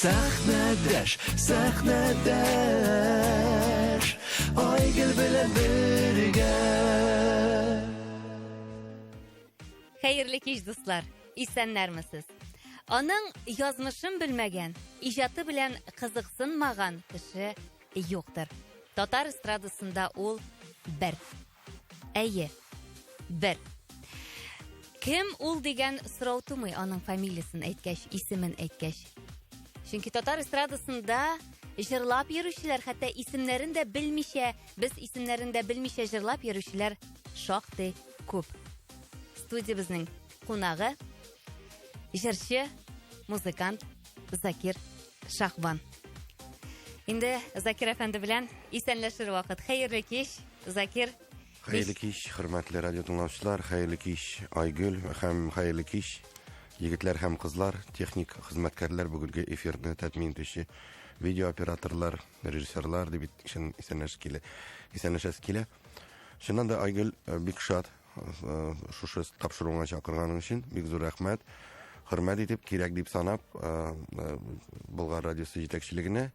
Сәхнәдәш, сәхнәдәш, Айгөл белән бергә. Хәерле кич, дуслар! Исәннәрмесез? Аның язмышын белмәгән, иҗаты белән кызыксынмаган кеше юктыр. Татар эстрадасында ул бер. Әйе, бер. Кем ул дигән сорау тумый аның фамилиясен әйткәч, исемен әйткәч. Чөнки татар эстрадасында җырлап йөрүчеләр, хәтта исемнәрен дә белмичә, без исемнәрен дә белмичә җырлап йөрүчеләр шактый күп. Студиябезнең кунагы җырчы, музыкант Закир Шахбан. Инде Закир әфәнде белән исәнләшер вакыт. Хәерле кич, Закир. Хәерле кич, хөрмәтле радио тыңлаучылар, хәерле кич, Айгөл һәм хәерле кич, егетләр һәм кызлар, техник хезмәткәрләр, бүгенге эфирны тәэмин итүче видео операторлар, режиссерлар дип чын исәнләшәсе килә. Исәнләшәсе килә. Чыннан да Айгөл э, бик шат э, шушы тапшыруыңа чакырганың өчен бик зур рәхмәт. Хөрмәт итеп, кирәк дип санап, э, Болгар радиосы җитәкчелегенә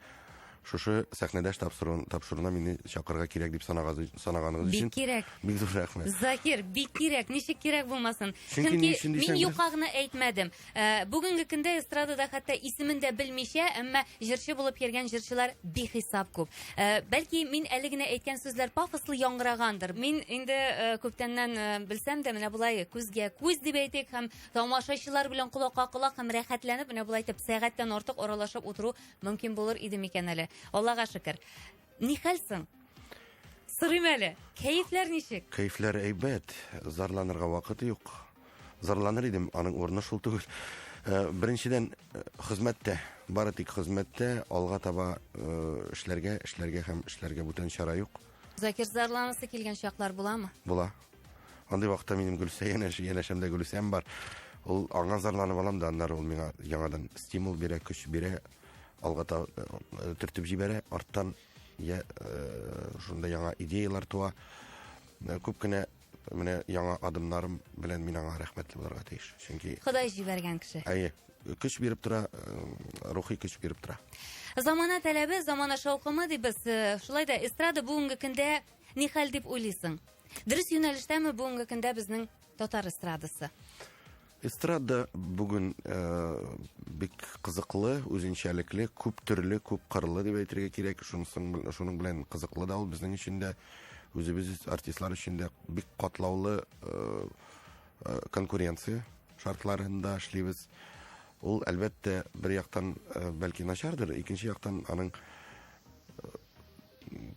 шушы сәхнәдәш тапшыруын тапшыруына мине чакырырга кирәк дип санаганыгыз өчен бик кирәк. Бик зур рәхмәт. Закир, бик кирәк. Ничек кирәк булмасын? Чөнки, Чөнки мин юкка гына әйтмәдем. Э, бүгенге көндә эстрадада хәтта исемен дә белмичә, әмма җырчы булып йөргән җырчылар бихисап күп. Э, бәлки мин әле генә әйткән сүзләр пафослы яңгырагандыр. Мин инде э, күптәннән белсәм дә, менә болай күзгә күз дип әйтик һәм тамашачылар белән колакка колак һәм рәхәтләнеп менә болай итеп сәгатьтән артык аралашып утыру мөмкин булыр иде микән әле. Аллага шөкер. Ни хәл соң? Сорыйм әле, кәефләр ничек? Кәефләр әйбәт, зарланырга вакыт юк. Зарланыр идем, аның урыны шул түгел. Э, беренчедән, э, хезмәттә, бары тик хезмәттә алга таба э, эшләргә, эшләргә һәм эшләргә бүтән чара юк. Закир, зарланасы килгән чаклар буламы? Була. Андый вакытта минем Гөлсә янәш, янәшәмдә Гөлсәм бар. Ул аңа зарланып алам да, аннары ул миңа яңадан стимул бирә, көч бирә, алга таба төртеп җибәрә, арттан я шунда яңа идеялар туа. Күп кенә менә яңа адымнарым белән мин аңа рәхмәтле булырга тиеш. Чөнки Ходай җибәргән кеше. Әйе, көч биреп тора, рухи көч биреп тора. Замана таләбе, замана шаукымы дибез. Э, шулай да эстрада бүгенге көндә ни хәл дип уйлыйсың? Дөрес юнәлештәме бүгенге көндә безнең татар эстрадасы? Эстрада бүген э, бик кызыклы, үзенчәлекле, күп төрле, күп кырлы дип әйтергә кирәк. Шунысын, шуның белән кызыклы да ул безнең өчен дә, үзебез артистлар өчен дә бик катлаулы э, э, конкуренция шартларында эшлибез. Ул, әлбәттә, бер яктан э, бәлки начардыр, икенче яктан аның э,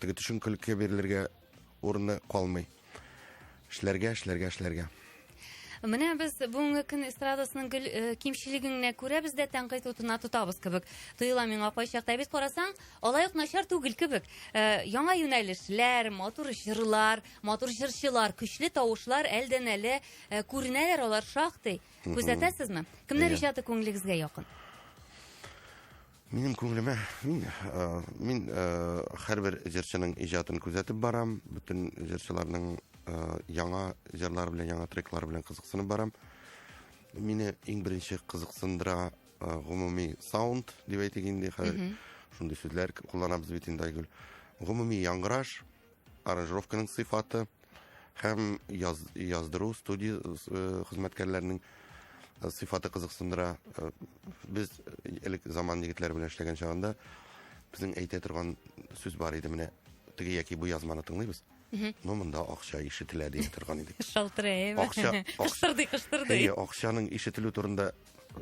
теге төшенкелеккә бирелергә урыны калмый. Эшләргә, эшләргә, эшләргә. Менә без бүгенге көн эстрадасының гел э, кимчелеген генә күрәбез дә тәнкыйть утына тотабыз кебек. Тоела миңа кайчакта. Бит карасаң, алай ук начар түгел кебек. Э, яңа юнәлешләр, матур җырлар, матур җырчылар, көчле тавышлар әлдән-әле э, күренәләр алар шактый. Күзәтәсезме? Кемнәр иҗаты күңелегезгә якын? Минем күңелемә, мин, э, мин э, һәрбер җырчының иҗатын күзәтеп барам, бөтен җырчыларның э, яңа җырлары белән, яңа треклары белән кызыксынып барам. Мине иң беренче кызыксындыра гомуми саунд дип әйтик инде, хәзер шундый сүзләр кулланабыз бит инде, Айгөл. Гомуми яңгыраш, аранжировканың сыйфаты һәм яз, яздыру студия э, хезмәткәрләренең э, сыйфаты кызыксындыра. Э, без элек заман егетләре белән эшләгән чагында безнең әйтә торган сүз бар иде, менә теге яки бу язманы тыңлыйбыз. Ну, монда акча ишетелә дия торган идек. Шалтырый, әйме? Акча, Кыштырдый, кыштырдый. Әйе, акчаның ишетелү турында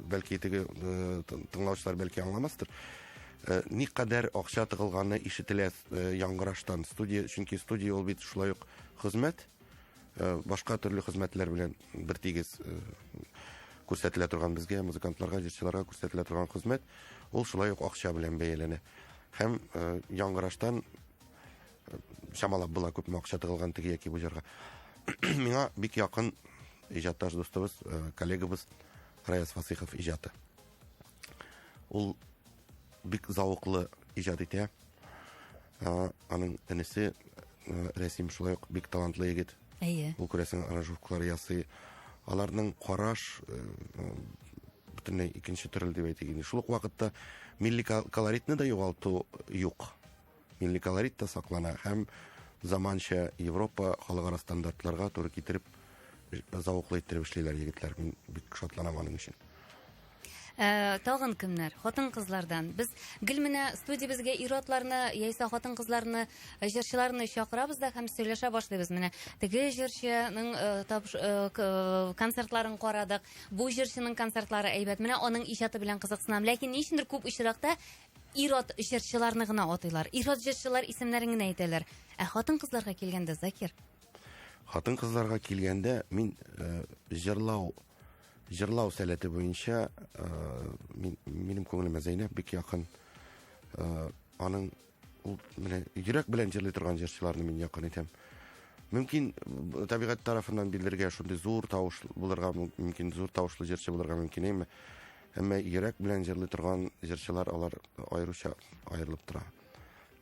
бәлки теге э, тыңлаучылар бәлки аңламастыр. Э, никадәр акча тыгылганы ишетелә э, яңгыраштан. Студия, чөнки студия ул бит шулай ук хезмәт, башка төрле хезмәтләр белән бер тигез күрсәтелә торган безгә, музыкантларга, җырчыларга күрсәтелә торган хезмәт, ул шулай ук акча белән бәяләнә. Һәм яңгыраштан чамалап була күпме акча тыгылган теге яки бу җырга. Миңа бик якын иҗатташ дустыбыз, коллегабыз Раяз Фасыйхов иҗаты. Ул бик зәвыклы иҗат итә. Аның энесе Рәсим шулай ук бик талантлы егет. Әйе. Ул күрәсең аранжировкалар ясый. Аларның караш, бөтенләй икенче төрле дип әйтик инде. Шул ук вакытта милли колоритны да югалту юк. Милли колорит та саклана һәм заманча Европа халыкара стандартларга туры китереп зәвыклы иттереп эшлиләр егетләр. Мин бик шатланам аның өчен. Тагын кемнәр? Хатын-кызлардан. Без гел менә студиябезгә ир-атларны яисә хатын-кызларны, җырчыларны чакырабыз да һәм сөйләшә башлыйбыз. Менә теге җырчының концертларын карадык, бу җырчының концертлары әйбәт. Менә аның иҗаты белән кызыксынам. Ләкин ни өчендер күп очракта ир-ат җырчыларны гына атыйлар. Ир-ат җырчылар исемнәрен генә әйтәләр. Ә хатын-кызларга килгәндә, Закир? Хатын-кызларга килгәндә мин җырлау Җырлау сәләте буенча мин, минем күңелемә Зәйнәп бик якын. Аның ул менә йөрәк белән җырлый торган җырчыларны мин якын итәм. Мөмкин табигать тарафыннан бирелергә шундый зур тавыш булырга мөмкин, зур тавышлы җырчы булырга мөмкин, әмма әмма йөрәк белән җырлый торган җырчылар алар аеруча аерылып тора.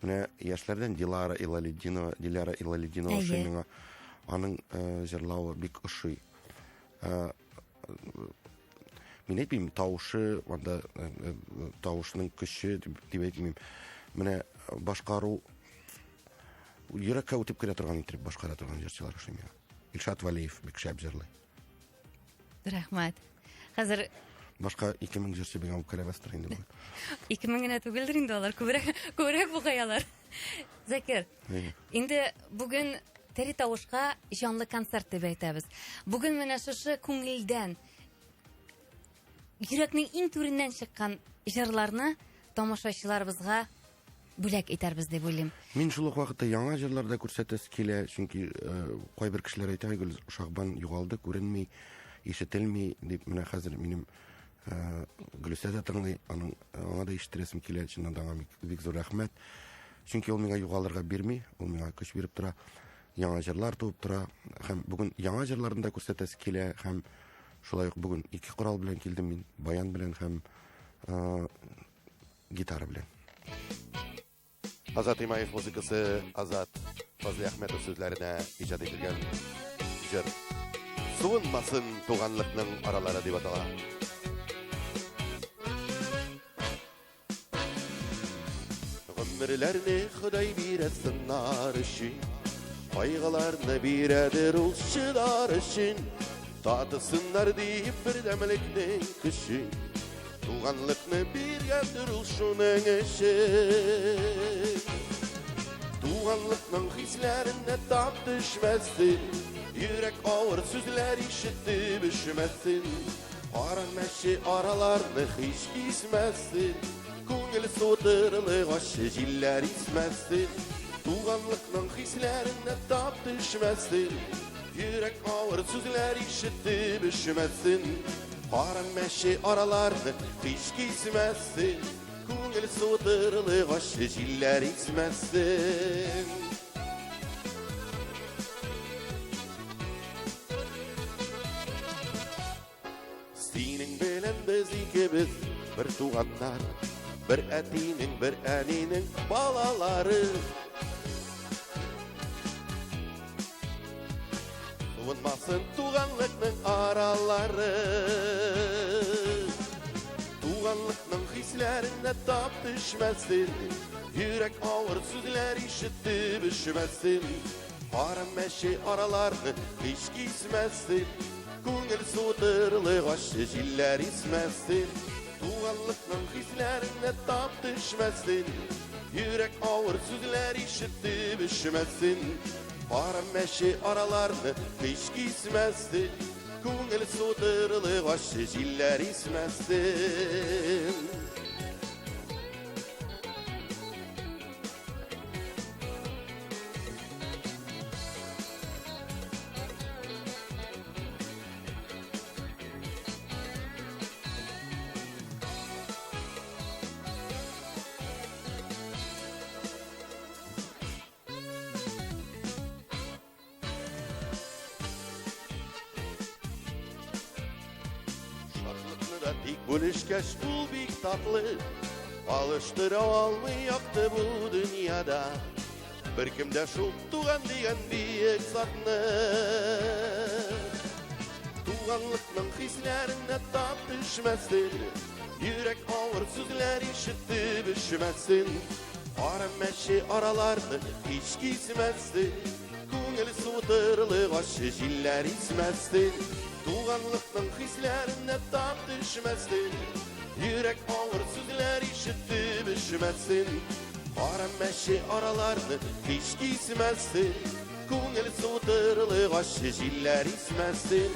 Менә яшьләрдән Дилара Илалетдинова, Диляра Илалетдинова ошый миңа. Аның җырлавы бик ошый. Мин әйтмим, тавышы, анда тавышның көче дип әйтмим. Менә башкару йөрәккә үтеп керә торган итеп башкара торган җырчылар ошый миңа. Илшат Валиев бик шәп җырлый. Рәхмәт. Хәзер башка 2000 җырчы миңа үпкәләмәстер инде бүген. 2000 генә түгелдер инде алар, күбрәк күбрәк бугай алар. Закир, инде бүген тере тавышка җанлы концерт дип әйтәбез. Бүген менә шушы күңелдән, йөрәкнең иң түреннән чыккан җырларны тамашачыларыбызга бүләк итәрбез дип уйлыйм. Мин шул ук вакытта яңа җырлар да күрсәтәсе килә, чөнки кайбер кешеләр әйтә, Айгөл Шахбан югалды, күренми, ишетелми дип. Менә хәзер минем Гөлүсә дә тыңлый, аның аңа да ишеттерәсем килә, чыннан да аңа бик, бик зур рәхмәт. Чөнки ул миңа югалырга бирми, ул миңа көч биреп тора, яңа җырлар туып тора. Һәм бүген яңа җырларны да күрсәтәсе килә, һәм шулай ук бүген ике корал белән килдем мин, баян белән һәм гитара белән. Азат Имаев музыкасы, Азат Фазлиәхмәтов сүзләренә иҗат ителгән җыр. Суынмасын туганлыкның аралары дип атала. Гомерләрне Ходай бирә сыннар өчен, кайгыларны бирәдер ул чыдар өчен. Татысыннар диеп бердәмлекнең көчен, Туганлыкны биргәндер ул шуның өчен. Туганлыкның хисләренә тап төшмәсен, йөрәк авыр сүзләр ишетеп өшмәсен. Кара мәче араларны һич кисмәсен, күңел суытырлык ачы җилләр исмәсен. Туганлыкның хисләренә тап төшмәсен, Йөрәк авыр сүзләр ишетеп өшемәсен, Кара мәче араларны һич кисмәсен, Күңел суытырлык ачы җилләр исмәсен. Синең белән без икебез бер туганнар, бер әтинең, бер әнинең балалары. Суынмасын туганлыкның аралары. Туганлыкның хисләренә тап төшмәсен, йөрәк авыр сүзләр ишетеп өшемәсен. Кара мәче араларны һич кисмәсен, Күңел суытырлык ачы җилләр исмәсен, Туганлыкның хисләренә тап төшмәсен, Йөрәк авыр сүзләр ишетеп өшемәсен, Кара мәче араларны һич кисмәсен, Күңел суытырлык ачы җилләр исмәсен. Шатлыкны да тик бүлешкәч ул бик татлы, Алыштыра алмый якты бу дөньяда. Беркем дә шул туган дигән биек затны. Туганлыкның хисләренә тап төшмәсен, Йөрәк авыр сүзләр ишетеп өшмәсен. Кара мәче араларны һич кисмәсен, Күңел суытырлык ачы җилләр исмәсен. Туганлыкның хисләренә тап төшмәсен, Йөрәк авыр сүзләр ишетеп өшмәсен. Кара мәче араларны һич кисмәсен, Күңел суытырлык ачы җилләр исмәсен.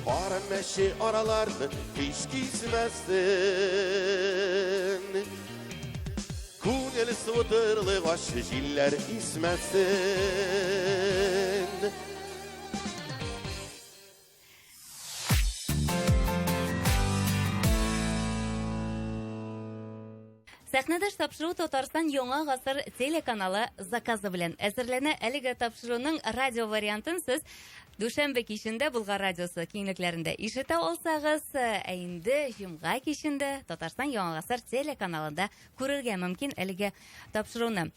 Кара мәче араларны һич кисмәсен. Күңел суытырлык ачы җилләр исмәсен. Сәхнәдәш тапшыру Татарстан Яңа гасыр телеканалы заказы белән әзерләнә. Әлеге тапшыруның радио вариантын сез дүшәмбе кичендә Болгар радиосы киңлекләрендә ишетә алсагыз, ә инде җомга кичендә Татарстан Яңа гасыр телеканалында күрергә мөмкин әлеге тапшыруны.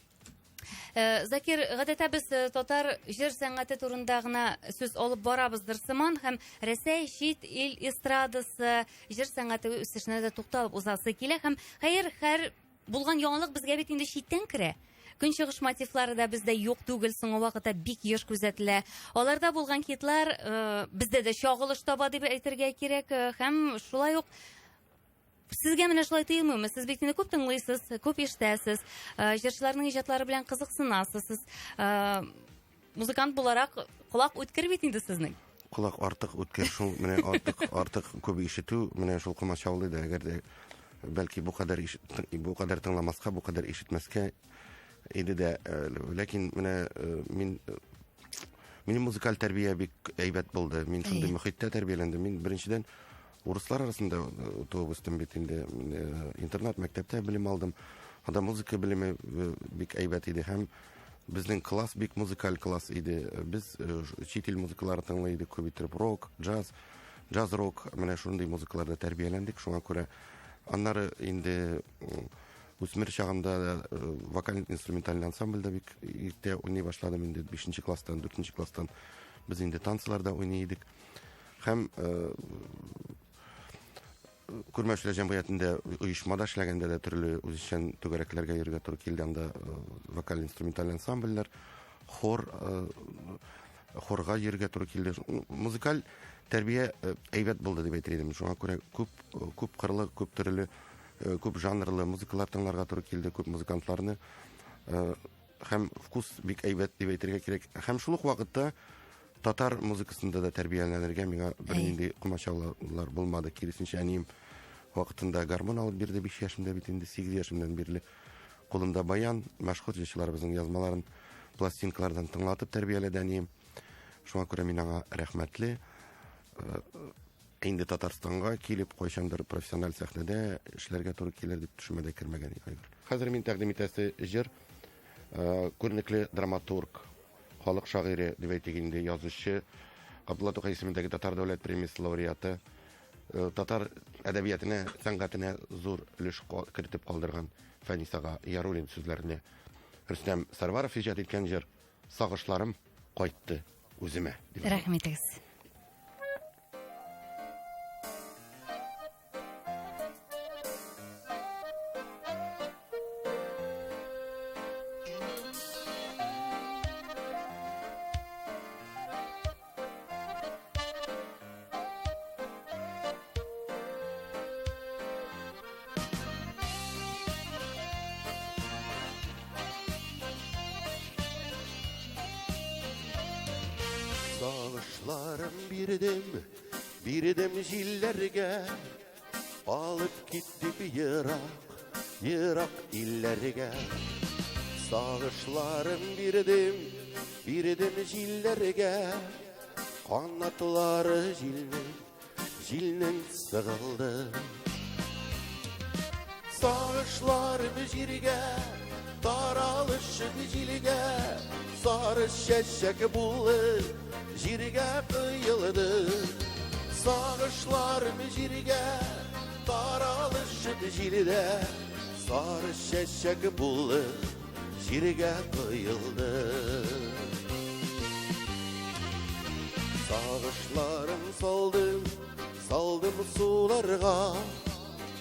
Закир, гадәттә без татар җыр сәнгате турында гына сүз алып барабыздыр сыман һәм Рәсәй, чит ил эстрадасы, җыр сәнгате үсешенә дә тукталып узасы килә һәм хәер, һәр булган яңалык безгә бит инде читтән керә. Көнчыгыш мотивлары да бездә юк түгел, соңгы вакытта бик еш күзәтелә. Аларда булган хитлар бездә дә чагылыш таба дип әйтергә кирәк һәм шулай ук Сезгә менә шулай тоелмыймы? Сез бит инде күп тыңлыйсыз, күп ишетәсез, җырчыларның иҗатлары белән кызыксынасыз. Сез музыкант буларак колак үткер бит инде сезнең. Колак артык үткер шул, менә артык артык күп ишетү менә шул комачаулый да, әгәр дә бәлки бу кадәр бу кадәр тыңламаска, бу кадәр ишетмәскә иде дә, ләкин менә мин минем музыкаль тәрбия бик әйбәт булды. Мин шундый мөхиттә тәрбияләндем. Мин беренчедән урыслар арасында туып үстем бит инде. Интернат мәктәптә белем алдым. Анда музыка белеме бик әйбәт иде һәм безнең класс бик музыкаль класс иде. Без чит ил музыкалары тыңлый идек күп итеп, рок, джаз, джаз-рок, менә шундый музыкаларда тәрбияләндек. Шуңа күрә аннары инде үсмер чагында вокаль-инструментальный ансамбльдә бик иртә уйный башладым инде, 5 класстан, 4 класстан без инде танцыларда уйный идек. Һәм күрмәүчеләр җәмгыятендә оешмада эшләгәндә дә төрле үзешчән түгәрәкләргә йөрергә туры килде. Анда вокаль-инструменталь ансамбльләр, хор, хорга йөрергә туры килде. Музыкаль тәрбия әйбәт булды дип әйтер идем. Шуңа күрә күп, күп кырлы, күп төрле, күп жанрлы музыкалар тыңларга туры килде, күп музыкантларны. Һәм вкус бик әйбәт дип әйтергә кирәк. Һәм шул ук вакытта татар музыкасында да тәрбияләнергә миңа бернинди комачаулар булмады. Киресенчә, әнием вакытында гармун алып бирде 5 яшемдә бит инде, 8 яшемнән бирле кулымда баян, мәшһүр җырчыларыбызның язмаларын пластинкалардан тыңлатып тәрбияләде әнием. Шуңа күрә мин аңа рәхмәтле. Инде Татарстанга килеп, кайчандыр профессиональ сәхнәдә эшләргә туры килер дип төшемә дә кермәгән иде Айгөл. Хәзер мин тәкъдим итәсе җыр күренекле драматург, халык шагыйре дип әйтик инде, язучы Габдулла Тукай исемендәге Татар дәүләт премиясе лауреаты, татар әдәбиятына, сәнгатенә зур өлеш кертеп калдырган Фәнис ага Яруллин сүзләренә Рөстәм Сәрваров иҗат иткән җыр Сагышларым кайтты үземә. Рәхим итегез. Сагышларым бирдем, бирдем җилләргә, алып китте ерак, ерак илләргә. Сагышларым бирдем, бирдем җилләргә, канатлары җилнең, җилнең сыгылды. Сагышларым җиргә, таралышып җилгә, сары чәчәк булып җиргә коелды. Сагышларым җиргә, таралышып җилдә, сары чәчәк булып җиргә коелды. Сагышларым салдым, салдым суларга,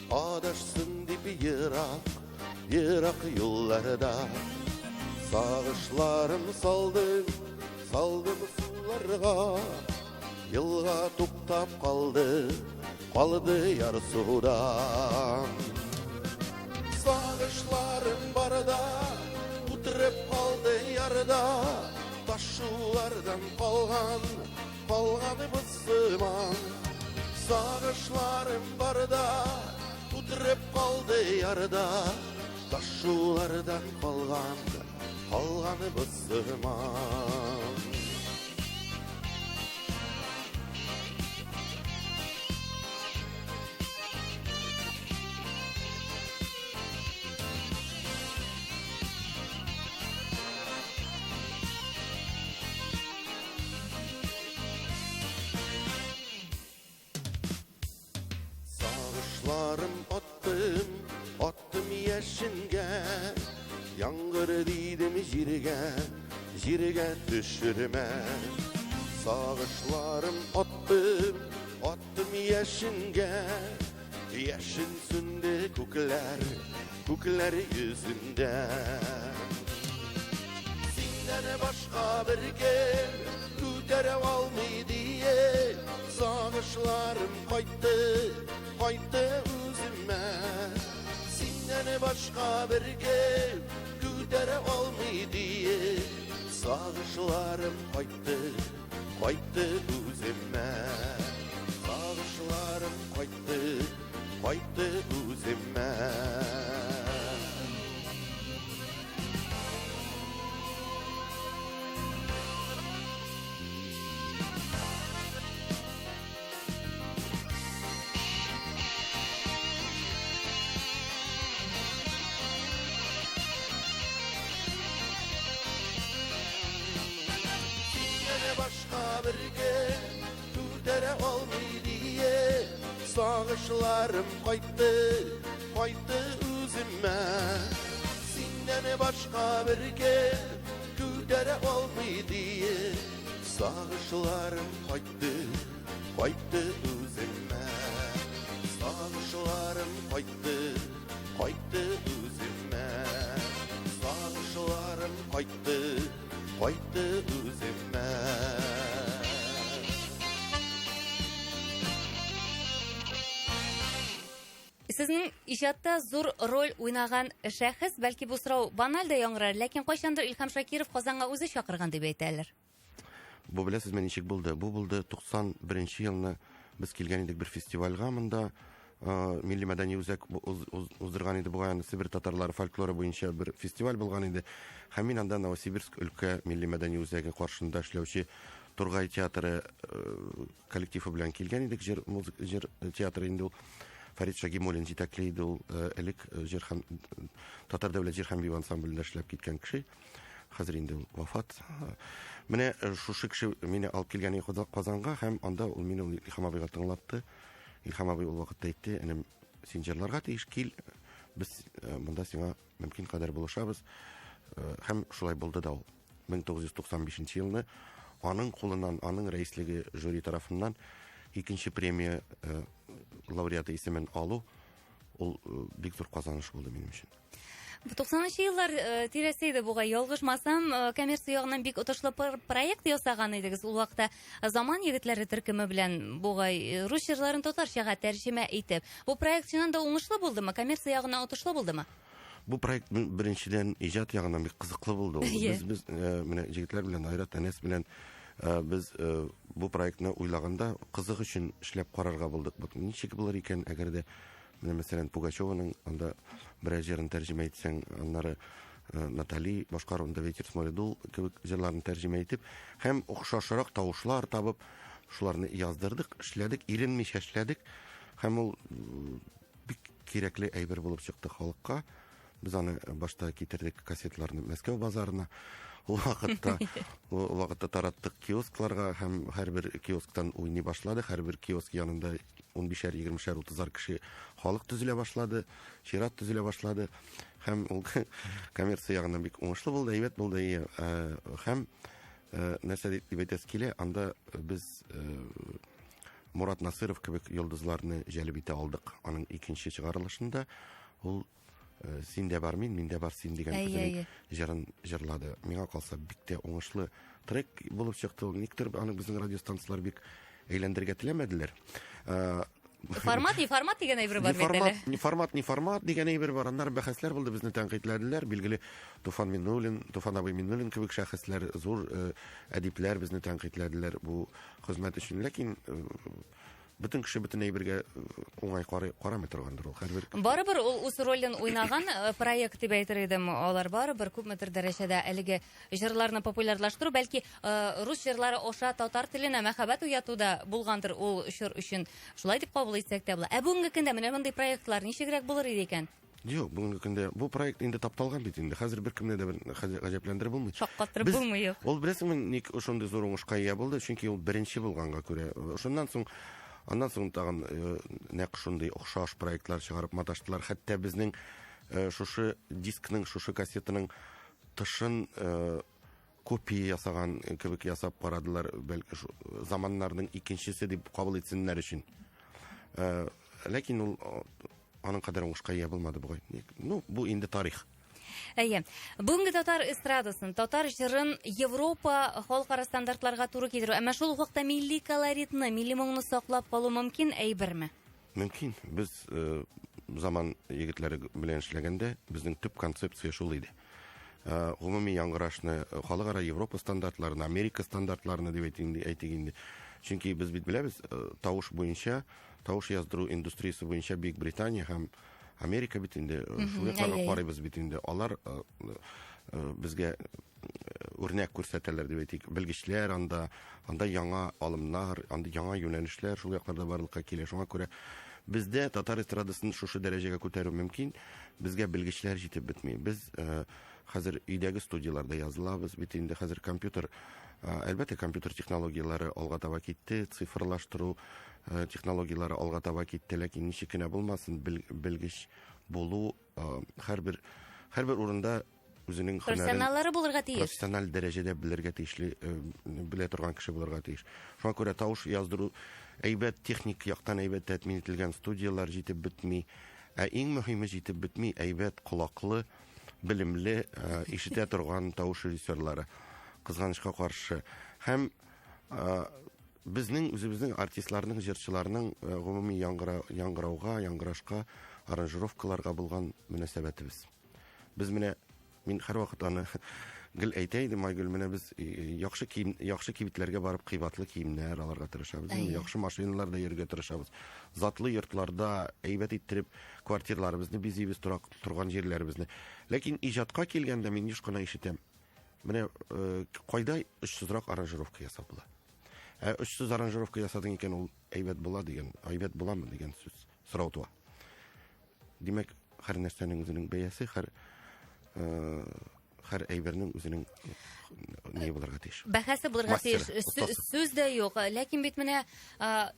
Адашсын дип ерак, ерак юлларда. Сагышларым салдым, салдым суларга, Елга туктап калды, калды ярсудан. Сагышларым барда, утырып калды ярда, Ташулардан калган, калган сыман. Сагышларым барда, утырып калды ярда, Ташулардан калган, калган сыман. Сагышларым аттым, аттым яшенгә, Яңгыр дидем җиргә, җиргә төшермә. Сагышларым аттым, аттым яшенгә, Яшен сүнде күкләр, күкләр йөзендә. Синнән башка бер кем күтәрә алмый диеп, Сагышларым кайтты, кайтты үземә. Синнән башка бер кем күтәрә алмый диеп, Сагышларым кайтты, кайтты үземә. Сагышларым кайтты, кайтты үземә. Синнән башка бер кем күтәрә алмый диеп, Сагышларым кайтты, кайтты үземә. Синнән башка бер кем күтәрә алмый диеп, Сагышларым кайтты, кайтты үземә. Сагышларым кайтты, кайтты үземә. Сагышларым кайтты, кайтты үземә. Сезнең иҗатта зур роль уйнаган шәхес, бәлки бу сорау баналь дә яңгырар, ләкин кайчандыр Илһам Шакиров Казанга үзе чакырган дип әйтәләр. Бу беләсезме ничек булды? Бу булды 91 елны без килгән идек бер фестивальгә монда. Милли мәдәни үзәк уздырган иде бугай аны Себер татарлары фольклоры буенча бер фестиваль булган иде. Һәм мин анда Новосибирск өлкә милли мәдәни үзәге каршында эшләүче Тургай театры коллективы белән килгән идек. Җыр, музыка, җыр театры инде ул. Фәрит Шагимуллин җитәкли иде ул, элек җыр һәм Татар дәүләт җыр һәм бию ансамблендә эшләп киткән кеше. Хәзер инде ул вафат. Менә шушы кеше мине алып килгән иде Казанга һәм анда ул мине ул Илһам абыйга тыңлатты. Илһам абый ул вакытта әйтте, энем, син җырларга тиеш, кил, без монда сиңа мөмкин кадәр булышабыз. Һәм шулай булды да ул. 1995 елны аның кулыннан, аның рәислеге жюри тарафыннан икенче премия лауреаты исемен алу ул бик зур казаныш булды минем өчен. 90 еллар тирәсе иде бугай, ялгышмасам, коммерция ягыннан бик отышлы проект ясаган идегез. Ул вакытта Заман егетләре төркеме белән бугай рус җырларын татарчага тәрҗемә итеп. Бу проект чыннан да уңышлы булдымы? Коммерция ягыннан отышлы булдымы? Бу проект беренчедән иҗат ягыннан бик кызыклы булды. Ул. Без менә егетләр белән, Айрат, Әнәс белән без бу проектны уйлаганда кызык өчен эшләп карарга булдык. Бу ничек булыр икән, әгәр дә менә мәсәлән Пугачеваның анда берәр җырын тәрҗемә итсәң, аннары Натали башкаруында Ветер с моря дул кебек җырларын тәрҗемә итеп һәм охшашрак тавышлар табып, шуларны яздырдык, эшләдек, иренмичә эшләдек һәм ул бик кирәкле әйбер булып чыкты халыкка. Без аны башта китердек кассеталарны Мәскәү базарына. Ул вакытта, ул вакытта тараттык киоскларга һәм һәрбер киосктан уйный башлады. Һәрбер киоск янында 15-әр, 20-шәр, 30-ар кеше халык төзелә башлады, чират төзелә башлады. Һәм ул коммерция ягыннан бик уңышлы булды, әйбәт булды. Һәм Э, нәрсә дип әйтәсе килә, анда без э, Мурат Насыров кебек йолдызларны җәлеп итә алдык. Аның икенче чыгарылышында ул э, Син дә бар мин, мин дә бар син дигән үзенең җырын җырлады. Миңа калса бик тә уңышлы трек булып чыкты ул. Никтер аны безнең радиостанцияләр бик әйләндерергә теләмәделәр. Формат, не формат дигән әйбер бар бит әле. Не формат, не формат дигән әйбер бар. Аннары бәхәсләр булды, безне тәнкыйтьләделәр. Билгеле, Туфан Миннуллин, Туфан абый Миннуллин кебек шәхесләр, зур э, әдипләр безне тәнкыйтьләделәр бу хезмәт өчен. Ләкин э, бөтен кеше бөтен әйбергә э, уңай карый, карамый торгандыр ул. Һәрбер Барыбер ул үз ролен уйнаган проект дип әйтер идем. Алар барыбер күпмедер дәрәҗәдә әлеге җырларны популярлаштыру, бәлки э, рус җырлары аша татар теленә мәхәббәт уяту да булгандыр ул чор өчен. Шулай дип кабул итсәк тә була. Ә бүгенге көндә менә мондый проектлар ничегрәк булыр иде икән? Юк, бүгенге көндә бу проект инде тапталган бит инде. Хәзер беркемне дә бер гаҗәпләндереп булмый. Шаккатырып булмый, юк. Ул беләсеңме, ник шундый зур уңышка ия булды? Чөнки ул беренче булганга күрә. Шуннан соң аннан соң тагын э, нәкъ шундый охшаш проектлар чыгарып маташтылар. Хәтта безнең э, шушы дискның, шушы кассетаның тышын э, копия ясаган кебек ясап карадылар, бәлки заманнарның икенчесе дип кабул итсеннәр өчен. Э, ләкин ул аның кадәр уңышка ия булмады бугай. Ну, бу инде тарих. Әйе. Бүгенге татар эстрадасын, татар җырын Европа халыкара стандартларга туры китерү, әмма шул ук вакытта милли колоритны, милли моңны саклап калу мөмкин әйберме? Мөмкин. Без э, заман егетләре белән эшләгәндә безнең төп концепция шул иде. Э, гомуми яңгырашны э, халыкара Европа стандартларына, Америка стандартларына дип әйтик, әйтик инде. Чөнки без бит беләбез, э, тавыш буенча, тавыш яздыру индустриясе буенча Бөек Британия һәм Америка бит инде шул якларга карыйбыз бит инде. Алар безгә үрнәк күрсәтәләр дип әйтик. Белгечләр анда, анда яңа алымнар, анда яңа юнәлешләр шул якларда барлыкка килә. Шуңа күрә бездә татар эстрадасын шушы дәрәҗәгә күтәрү мөмкин. Безгә белгечләр җитеп бетми. Без э, хәзер өйдәге студияләрдә язылабыз бит инде хәзер компьютер э, әлбәттә компьютер технологияләре алга таба китте, цифрлаштыру э, технологияләре алга таба китте, ләкин ничек кенә булмасын, белгеч булу һәрбер һәрбер урында үзенең һөнәрен профессионаллары булырга тиеш. Профессиональ дәрәҗәдә белергә тиешле, э, белә торган кеше булырга тиеш. Шуңа күрә тавыш яздыру әйбәт техник яктан әйбәт тәэмин ителгән студияләр җитеп бетми. Ә иң мөһиме җитеп бетми әйбәт колаклы, белемле, э, ишетә торган тавыш режиссерлары. Кызганычка каршы. Һәм э, безнең үзебезнең артистларның, җырчыларның гомуми яңгыра, яңгырауга, яңгырашка, аранжировкаларга булган мөнәсәбәтебез. Без менә мин һәрвакыт аны гел әйтә идем, Айгөл, менә без э, яхшы кием, яхшы кибетләргә барып кыйбатлы киемнәр алырга тырышабыз, яхшы машиналарда йөрергә тырышабыз. Затлы йортларда әйбәт иттереп квартирларыбызны бизибез, торак торган җирләребезне. Ләкин иҗатка килгәндә мин еш кына ишетәм. Менә э, кайда очсызрак аранжировка ясап була. Ә очсыз аранжировка ясадың икән, ул әйбәт була дигән, әйбәт буламы дигән сүз сорау туа. Димәк, һәр нәрсәнең үзенең бәясе, һәр э, һәр әйбернең үзенең ни булырга тиеш. Бәһасе булырга тиеш. Сүз дә юк. Ләкин бит менә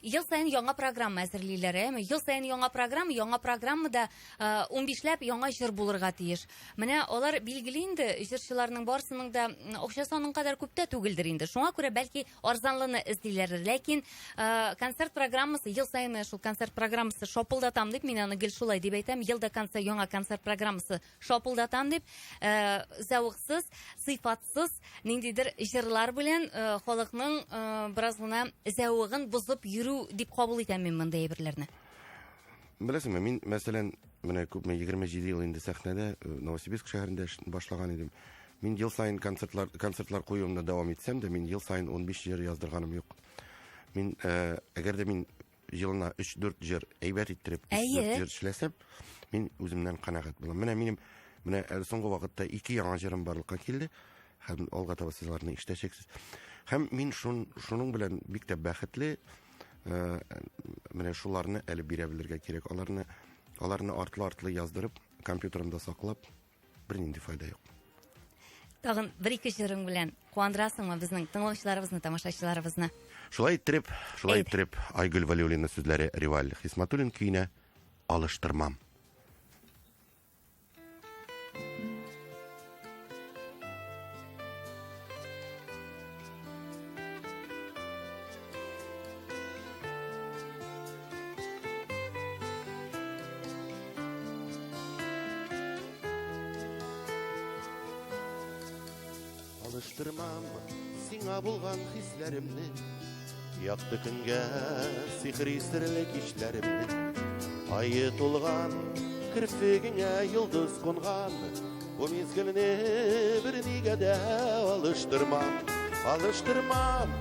ел саен яңа программа әзерлиләр, әйеме? Ел саен яңа программа, яңа программада 15ләп яңа җыр булырга тиеш. Менә алар билгеле инде, җырчыларның барысының да акчасы аның кадәр күп тә түгелдер инде. Шуңа күрә бәлки арзанлыны эзлиләрдер. Ләкин э, концерт программасы ел саен менә шул концерт программасы шапылдатам дип, мин аны гел шулай дип әйтәм, ел да концерт, яңа концерт программасы шапылдатам дип, э, зәвыксыз, сыйфатсыз ниндидер җырлар белән э, халыкның э, бераз гына зәвыгын бозып йөрү дип кабул итәм мин мондый әйберләрне. Беләсеңме, мин, мәсәлән, менә күпме 27 ел инде сәхнәдә, э, Новосибирск шәһәрендә башлаган идем. Мин ел саен концертлар, концертлар куюымны дәвам итсәм дә, мин ел саен 15 җыр яздырганым юк. Мин, э, әгәр дә мин елына 3-4 җыр әйбәт иттереп 3-4 җыр эшләсәм, мин үземнән канәгать булам. Менә минем менә әле соңгы вакытта ике яңа җырым барлыкка килде. Һәм алга таба сез аларны ишетәчәксез. Һәм мин шун, шуның белән бик тә бәхетле. Э, менә шуларны әле бирә белергә кирәк. Аларны аларны артлы-артлы яздырып, компьютерымда саклап, бернинди файда юк. Тагын бер-ике җырың белән куандырасыңмы безнең тыңлаучыларыбызны, тамашачыларыбызны? Шулай иттереп, шулай иттереп, Айгөл Вәлиуллина сүзләре Риваль Хисматуллин көенә алыштырмам. Алыштырмам сиңа булган хисләремне, Якты көнгә сихри серле кичләремне. Айы тулган, керфегеңә йолдыз кунган, Бу мизгелне бернигә дә алыштырмам, Алыштырмам,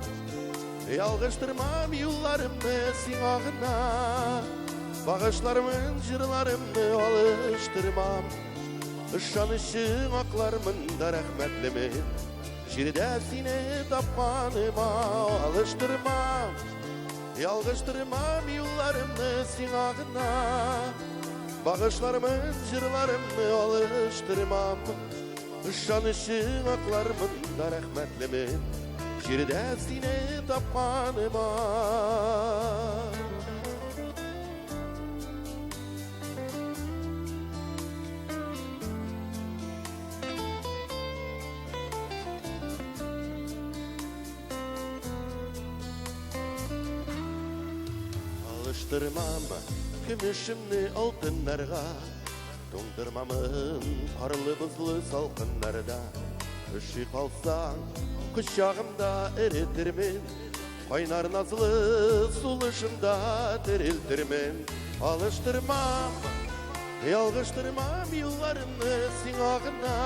ялгыштырмам юлларымны сиңа гына. Багышлармын җырларымны алыштырмам. Ышанычың аклармын да рәхмәтлемен. Җирдә сине тапканыма алыштырмам. Ялгыштырмам юлларымны сиңа гына. Багышлармын җырларымны алыштырмам. Ышанычың аклармын да рәхмәтлемен. Җирдә сине тапканыма. Алыштырмам көмешемне алтыннарга, Туңдырмамын карлы бозлы салкыннарда. Өши калсаң, кочагымда эретермен, Кайнар назлы сулышымда терелтермен. Алыштырмам, ялгыштырмам юлларымны сиңа гына.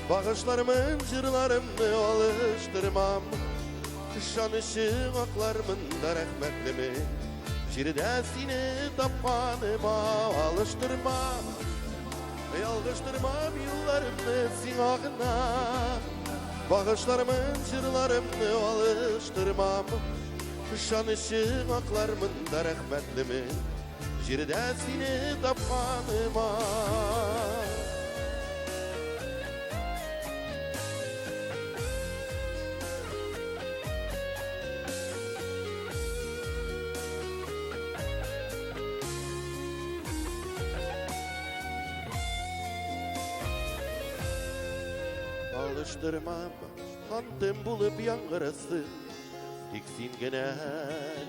Багышлармын җырларымны алыштырмам. Ышанычың аклармын да рәхмәтлемен. Җирдә сине тапканыма алыштырмам. Ялгыштырмам юлларымны сиңа гына. Багышлармын җырларымны алыштырмам. Ышанычың аклармын да рәхмәтлемен. Җирдә сине тапканыма. Алыштырмам, антым булып яңгырасы. Тик син генә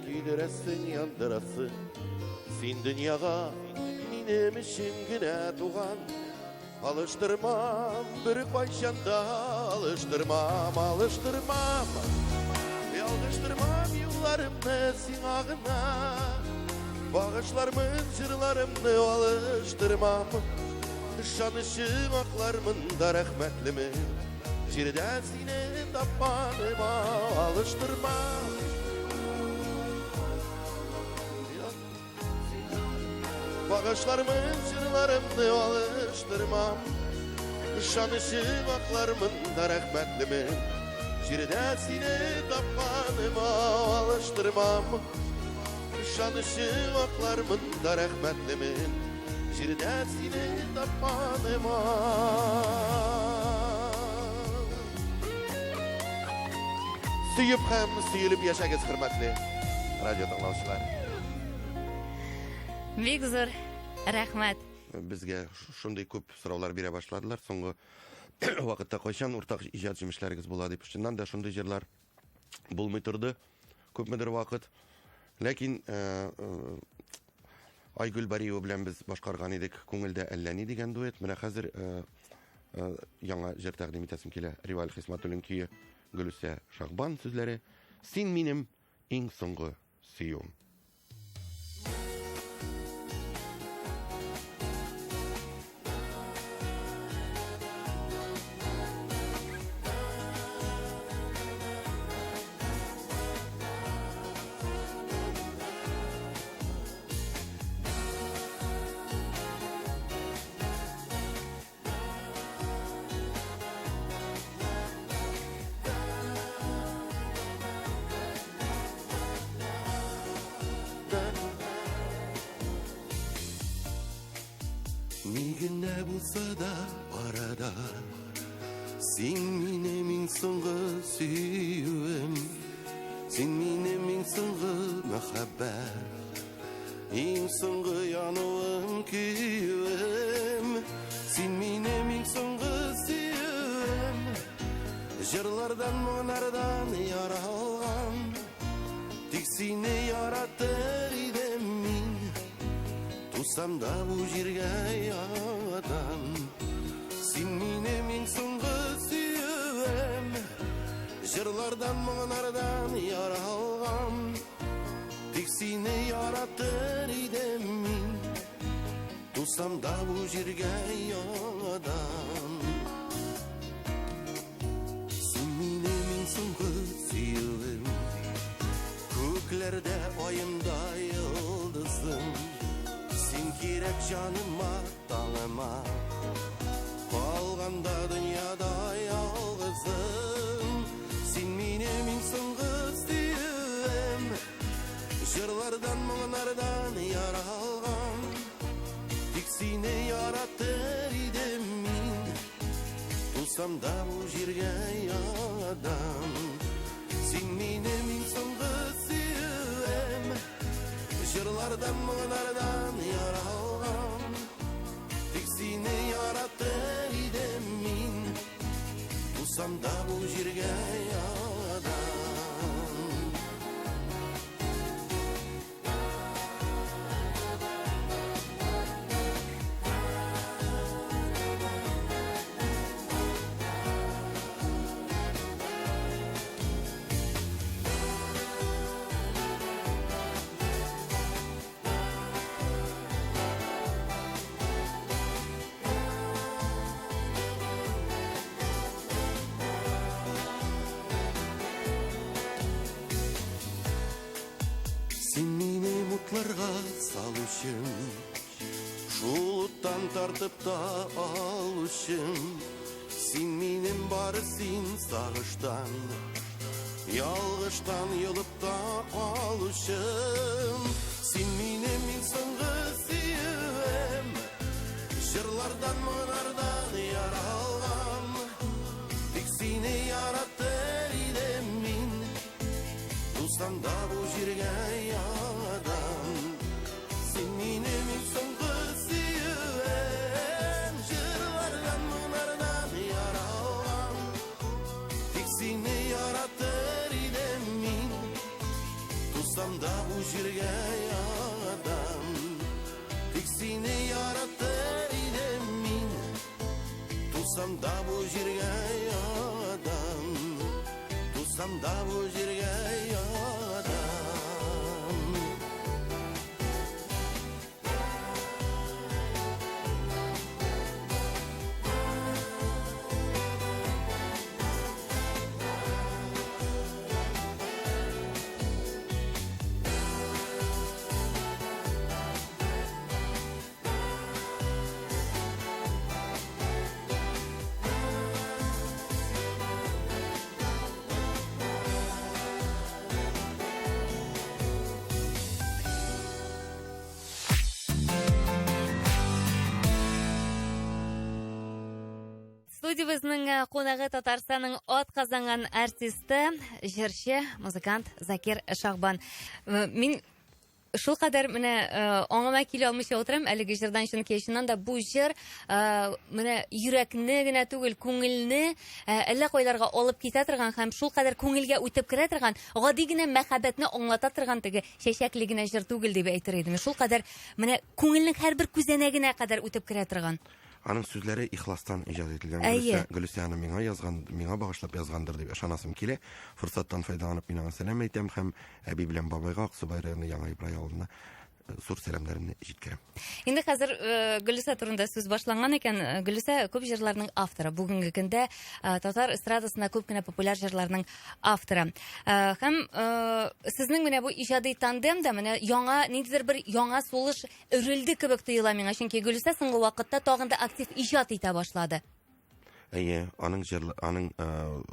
көйдерәсең, яндырасың. Син дөньяга минем өчен генә туган. Алыштырмам, бер кайчан да алыштырмам, алыштырмам. Ялгыштырмам юлларымны сиңа гына. Багышлармын җырларымны алыштырмам. Ышанычың аклармын да рәхмәтлемен. Җирдә сине тапканыма алыштырмам. Багышлармын җырларымны алыштырмам. Ышанычың аклармын да рәхмәтлемен. Җирдә сине тапканыма алыштырмам. Ышанычың аклармын да рәхмәтлемен. Җирдә сине тапканыма. Сөеп һәм сөелеп яшәгез, хөрмәтле радио тыңлаучылар. Бик зур рәхмәт. Безгә шундый күп сораулар бирә башладылар соңгы вакытта, кайчан уртак иҗат җимешләрегез була дип. Чыннан да шундый җырлар булмый торды күпмедер вакыт. Ләкин Айгөл Бариева белән без башкарган идек Күңелдә әллә ни дигән дуэт. Менә хәзер яңа җыр тәкъдим итәсем килә. Риваль Хисматуллин көе, Гөлүсә Шахбан сүзләре. Син минем иң соңгы сөюем. Ни генә булса да арада, Син минем иң соңгы сөюем, Син минем иң соңгы мәхәббәт, Иң соңгы януым, көюем. Син минем иң соңгы сөюем, Җырлардан, моңнардан яралган. Тик сине яратыр идем мин, Тусам да бу җиргә яңадан. Син минем иң соңгы сөюем. җиргә яңадан. Син минем иң соңгы сөюем, Күкләрдә аемда йолдызым. Син кирәк җаныма, таңыма, Калганда дөньяда ялгызым. Син минем иң соңгы сөюем, Җырлардан, моңнардан яралган. Тик сине яратыр идем мин, Тусам да бу җиргә яңадан. Син минем иң соңгы сөюем, Җырлардан, моңнардан яралган. Тик сине яратыр идем мин, Тусам да бу җиргә яңадан. Син минем утларга салучым, Шул уттан тартып та алучым. Син минем бары син сагыштан, Ялгыштан йолып та калучым. Син минем иң соңгы сөюем, Җырлардан, моңнардан яралган. Тик сине яратыр идем мин, Тусам да бу җиргә яңадан. Син минем иң соңгы сөюем, Җырлардан, моңнардан яралган. Тик сине яратыр идем мин, Тусам да бу җиргә яңадан. Тик сине яратыр идем мин, Тусам да бу җиргә яңадан. Тусам да бу җиргә яңадан. Студиябезнең э, кунагы Татарстанның ат казанган артисты, җырчы, музыкант Закир Шахбан. Э, мин шул кадәр менә э, аңыма килә алмыйча утырам әлеге җырдан, чөнки чыннан да бу җыр менә йөрәкне генә түгел, күңелне әллә кайларга алып китә торган һәм шул кадәр күңелгә үтеп керә торган, гади генә мәхәббәтне аңлата торган теге чәчәкле генә җыр түгел дип әйтер идем. Шул кадәр менә күңелнең һәрбер күзәнәгенә кадәр үтеп керә торган. Аның сүзләре ихластан иҗат ителгән. Гөлүсә, Гөлүсә аны миңа язган, миңа багышлап язгандыр дип ышанасым килә. Форсаттан файдаланып мин аңа сәлам әйтәм һәм әби белән бабайга Аксубай районы Яңа Ибрай авылына э, зур сәламнәремне җиткерәм. Инде хәзер э, Гөлүсә турында сүз башланган икән, э, Гөлүсә күп җырларның авторы. Бүгенге көндә татар эстрадасында күп кенә популяр җырларның авторы. Һәм сезнең менә бу иҗади тандем да менә яңа ниндидер бер яңа сулыш Өрелде кебек тоела миңа, чөнки Гөлүсә соңгы вакытта тагын да актив иҗат итә башлады. Әйе, аның җыр, аның э,